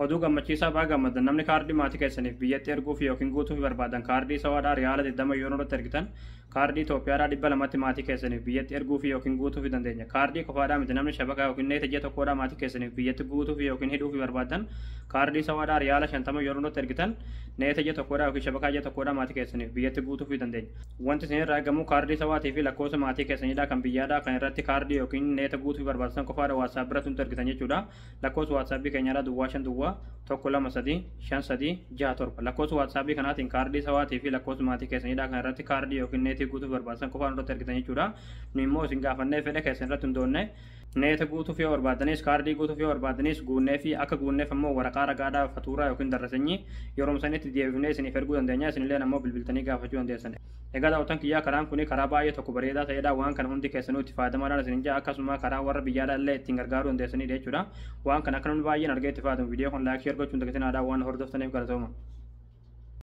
Oduu gammachiisaa, baga gammaddan! Namni kaardii maatii keessaniif biyyatti erguuf yookiin guutuuf barbaadan, kaardii sawaadhaa riyaala 20 yoo nurratti ergitan, kaardii Itoophiyaadhaa 200tti maatii keessaniif biyyatti erguuf yookiin guutuuf dandeenya. Kaardii qofaadhaa miti, namni shabakaa yookiin neeta ji'a tokkodhaa maatii keessaniif biyyatti guutuuf yookiin hidhuuf barbaadan, kaardii sawaadhaa riyaala 50 yoo nurratti ergitan, neeta ji'a tokkodhaa yookiin shabakaa ji'a tokkodhaa maatii keessaniif biyyatti guutuuf dandeenya. Wanti isin irraa eegamu kaardii sawaatii fi lakkoofsa maatii keessanidha kan biyyaadhaa kan irratti kaardii yookiin neeta guutuuf barbaachisan qofaadha WhatsApp biratti nutti ergitan jechuudha. Lakkoofsa WhatsAppii keenyadha 050 01235367. Lakkoofsa WhatsAppii kanaatiin kaardii sawaatii fi lakkoofsa maatii keessanidha kan irratti kaardii yookiin neetii guutuuf barbaachisan qofaan irratti ergitan jechuudha. Nu immoo isin gaafannee fedha keessan irratti hundoonne neeta guutuuf yoo barbaadanis, kaardii guutuuf yoo barbaadanis guunnee fi akka guunneef ammoo waraqaa ragaadhaa, fatuuraa yookiin darrasanyii yeroo sanitti deebifnee isiniif erguu dandeenya. Isinillee ammoo bilbiltanii gaafachuu dandeessan. Egaa daawwattan kiyyaa, karaan kun karaa baay'ee tokko bareedaa ta'edha. Waan kana hundi keessanuu itti fayyadamaadhaan isin jaa, akkasuma karaa warra biyyaadhaa illee ittiin gargaaruu dandeessanidha jechuudha. Waan kana akka namni baay'een argee itti fayyadamu viidiyoo kun like, share gochuun dagatinaa. Waan hordoftaniif galatooma.